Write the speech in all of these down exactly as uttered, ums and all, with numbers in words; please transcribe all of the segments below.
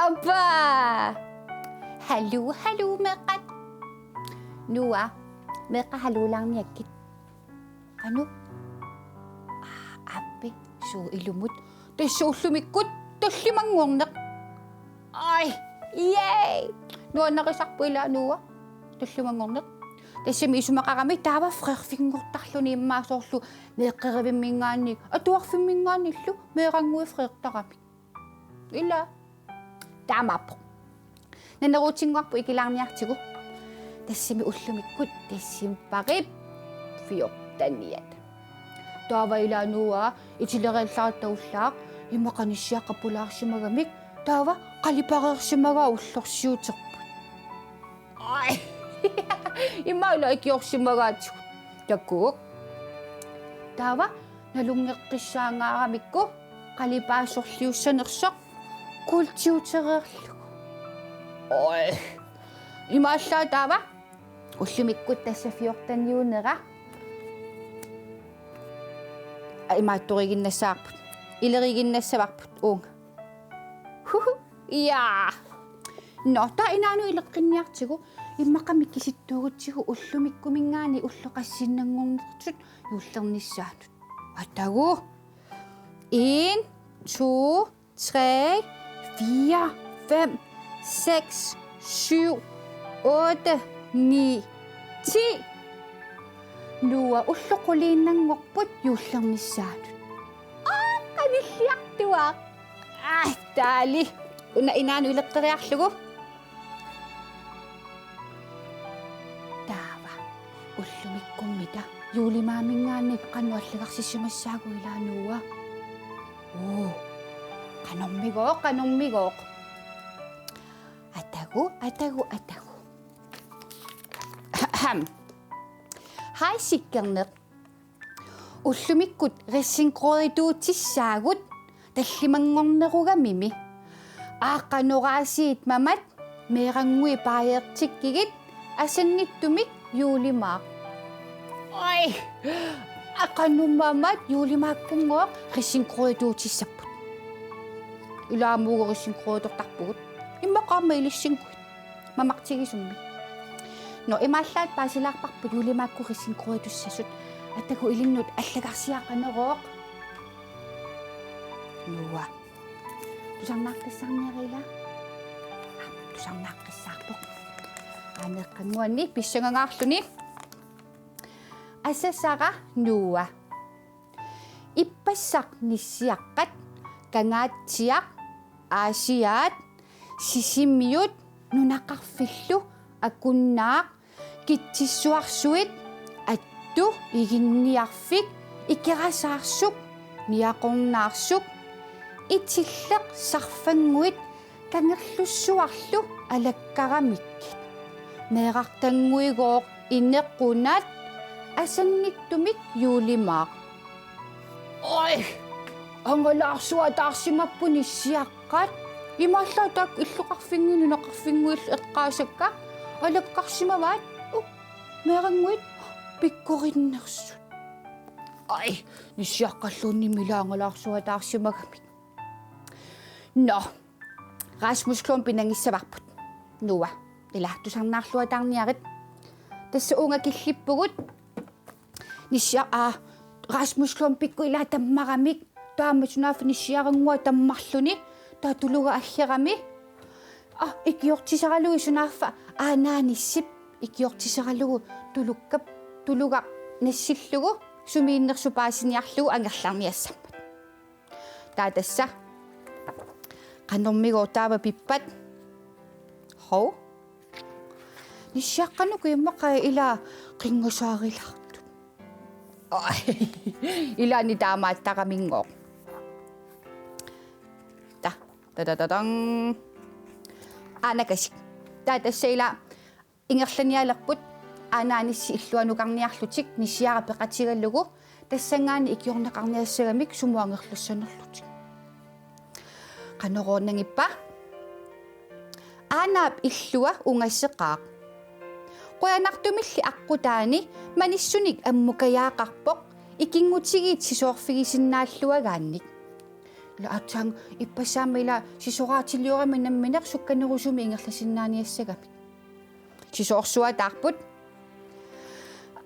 Appa! Haluu, haluu, meeqqat. Noah, meeqqat haluulaarniakkit. Qanoq? Aa, aappi, suu ilumut. Tassa ullumikkut tallimanngorneq. Ai, yay! Nuannarisarput ilaa Noah. Tallimanngorneq. Tassami isumaqarami taava freerfinngortarluni immaqa soorlu meeqqerivimminngaanniit, atuarfimminngaanniillu meerannguit freertaramik. Ilaa. Taamaappoq. Naneruutinngorpoq ikilaarniartigu. Tassami ullumikkut decembarip fjorteniata. Taava ilaa Noah itileriallaarutta ullaaq immaqa nissiaqqat pulaarsimagamik taava qalipareersimagaa ullorsiuterput. Ai. Immaqa ilaa ikiorsimagaatigut. Takuuk. Taava nalunngeqqissaangaaramikku qalipaasorliussanersoq kuultiutereerlugu. Oi. Imaallaat taava ullumikkut tassa fjorteniunera. Imaattoriginnassavarput. Ileriginnassavarput uunga. Huhu. Ja. Nå, taava inaanut ileqqinniartigu immaqa mikisittuugutsigu ullumikkuminngaanniit ulloqassinnanngornertut juullernissaanut. Atagu. En, to, tre, fire, fem, seks, syv, otte, ni, ti. Noah, ullut quliinnanngorput juullernissaanut. Aa, qanilliartuaaq. Aa, taali. Una inaanut ileqqeriarlugu. Taava ullumikkummita juulimaaminngaanniit qanoq allagarsisimassaagut ilaa Noah? Uu, qanormigooq, qanormigooq. Atagu, atagu, atagu. Ahem. Hej, Sikkerneq. Ullumikkut risengrødituutissaagut tallimanngornerugamimi. Aa, qanoq aasiit mamat meerannguit baajeertikkigit, asannittumik juulimaaq. Oj. Aa, qanoq mamat juulimaakkunngooq risengrødituutissapput. Ilaa aamma uagut risengrøditortarpugut. Immaqa aamma ilissinnguit. Mamartigisummi. Nå, imaallaat paasilaarparput juulimaakkut risengrøditussasut. Atagu ilinnut allagarsiaq qanorooq? Noah. Tusarnaaqqissaarniarila? Tusarnaaqqissaarpoq. Aa, meeqqannguani pissangangaarluni. Asasara Noah. Ippassaq nissiaqqat, Kangaatsiaq, Aasiaat, Sisimiut, nunaqarfillu, Akunnaaq, Kitsissuarsuit, Attu, Iginniarfik, Ikerasaarsuk, Niaqornaarsuk, Itilleq, Sarfannguit, Kangerlussuarlu alakkaramikkit. Meerartannguigooq Inequnat, asannittumik juulimaaq. Oj, angalaarsuataarsimapput nissiaqqat. Imaallaat taakku illoqarfinnguit nunaqarfinnguillu eqqaasakka alakkarsimavaat. Uu, meerannguit pikkorinnersut. Oj, nissiaqqalluunniimmi ilaa angalaarsuataarsimagamik. Nå. Rasmus Klump pinangissavarput. Noah. Ilaa, tusarnaarluataarniarit. Tassa uunga killippugut. Nissia-, aa, Rasmus Klumpikkut ilaa tammaramik. Taama sunaaffa nissiarannguaq tammarluni. Taava tuluga aggerami. Aa, ikiortisaralugu sunaaffa. Aa, naanissip ikiortisaralugu tulukkap. Tuluga nassillugu. Sumiinnersoq paasiniarlugu angerlarniassammat. Taava tassa. Qanormigooq taava pippat? Hov. Nissiaqqanut immaqa ilaa qinngasaarilaartut. Oj. Ilaanni taamaattaraminngooq. Ta, ta, ta, ta, tang. Aanakasik. Taava tassa ilaa ingerlanialerput Aana Anissi illuanukarniarlutik nissiara peqatigalugu tassanngaanniit ikiorneqarniassagamik sumut angerlassanerlutik. Qanoq oornanngippa? Aanaap illua ungaseqaaq. Qujanartumilli aqqutaani manissunik ammukajaaqarpoq ikinngutigiit sisoorfigisinnaalluagaannik. Ila aatsaat ippassaq aamma ila sisoraatiliorami nammineq sukkanerusumik ingerlasinnaaniassagamik. Sisoorsuataarput.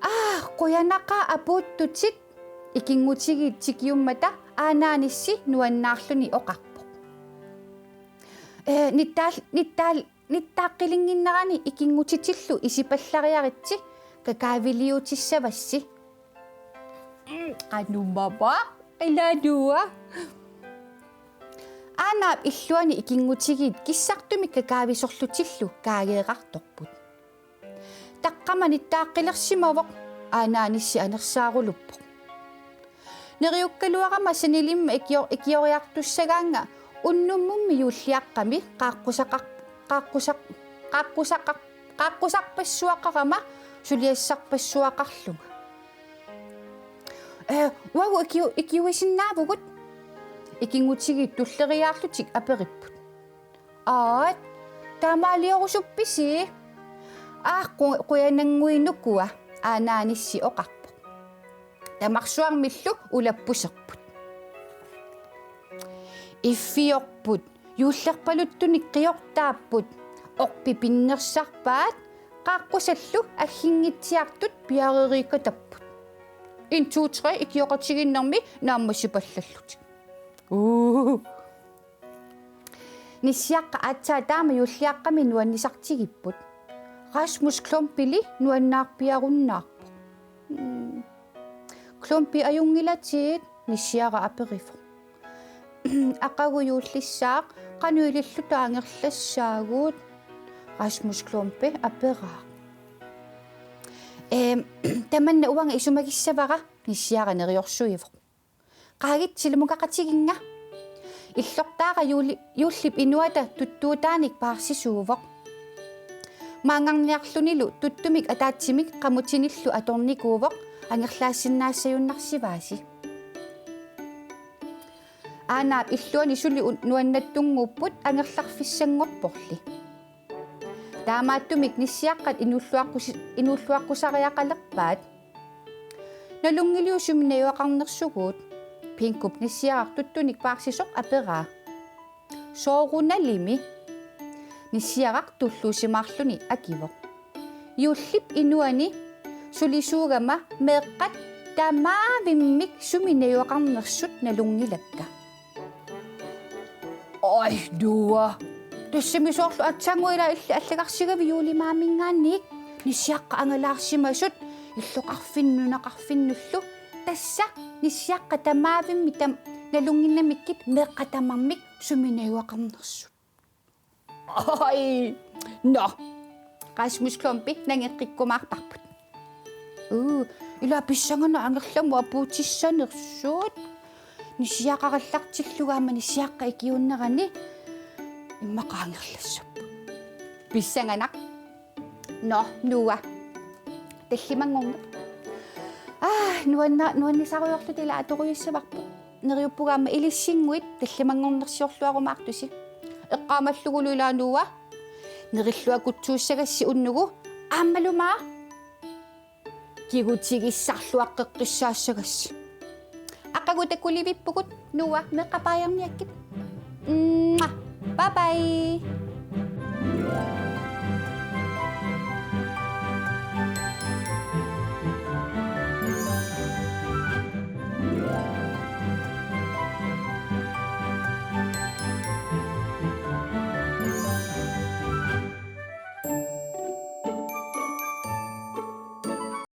Aa, qujanaqaaq apuuttutit, ikinngutigiit tikiummata Aana Anissi nuannaarluni oqarpoq. Ee, nittaal-, nittaal-, nittaaqqilinginnerani ikinngutitillu isipallariaritsi kakaaviliutissavassi. Qanumava, qilanua. Aanaap illuani ikinngutigiit kissartumik kakaavisorlutillu kaageeqartorput. Taqqama nittaaqqilersimavoq, Aana Anissi anersaaruluppoq. Neriukkaluarama sanilimma ikio-, ikioriartussagaannga unnummummi juulliaqqami qaaqqusaqar-, qaaqqusaq-, qaaqqusaqar-, qaaqqusarpassuaqarama suliassarpassuaqarlunga. Ee, uagut ikiu-, ikiuisinnaavugut? Ikinngutigiit tulleriiaarlutik aperipput. Aat, taamaaliorusuppisi? Aa, qu-, qujanannguinukua, Aana Anissi oqarpoq. Tamarsuarmillu ulappuserput. Iffiorput, juullerpaluttunik qiortaapput, orpik pinnersarpaat, qaaqqusallu agginngitsiartut piareeriikkatapput. En, to, tre, ikioqatigiinnermi naammassipallallutik. Uu. Nissiaqqa aatsaat taama juulliaqqami nuannisartigipput. Rasmus Klumpili nuannaarpiarunnaarpoq. Mm. Klumpi ajunngilatit, nissiara aperivoq. Aqagu juullissaaq, qanoq ililluta angerlassaagut? Rasmus Klumpi aperaaq. Eem, tamanna uanga isumagissavara, nissiara neriorsuivoq. Qaagitsi ilamukaqatiginnga. Illortaara juuli-, juullip inuata tuttuutaanik paarsisuuvoq. Maanngarniarlunilu tuttumik ataatsimik qamutinillu atornikuuvoq, angerlaassinnaassajunnarsivaasi. Aanaap illuani suli un-, nuannattunnguupput angerlarfissanngorporli. Taamaattumik nissiaqqat inuulluaqqus-, inuulluaqqusariaqalerpaat. Nalunngiliuk sumi najugaqarnersugut? Pinkup nissiaraq tuttunik paarsisoq aperaa. Soorunalimi? Nissiaraq tulluusimaarluni akivoq. Juullip inuani sulisuugama meeqqat tamaavimmik sumi najugaqarnersut nalunngilakka. Oj, Noah. Tassami soorlu aatsaannguaq ilaa illit allagarsigavit juulimaaminngaanniit nissiaqqat angalaarsimasut illoqarfinnut nunaqarfinnullu. Tassa nissiaqqat tamaavimmik tam-, nalunnginnamikkit meeqqat tamarmik sumi najugaqarnersut. Oj. Nå. Rasmus Klumpi nangeqqikkumaarparput. Uu, ilaa pissanganaq angerlamut apuutissanersut. Nissiaqarallartillugu aamma nissiaqqat ikiuunnerani immaqa angerlassapput. Pissanganaq. Nå, Noah. Tallimanngorneq. Aa, nuanna-, nuannisarujoorluta ilaa atorujussuarput. Neriuppunga aamma ilissinnguit tallimanngornersiorluarumaartusi. Eqqaamallugulu ilaa, Noah. Nerilluakutsuussagassi unnugu aammalu maa kigutigissarluaqqeqqissaassagassi. Aqagu takulivippugut, Noah, meeqqat baajerniakkit. Mwah. Bye bye.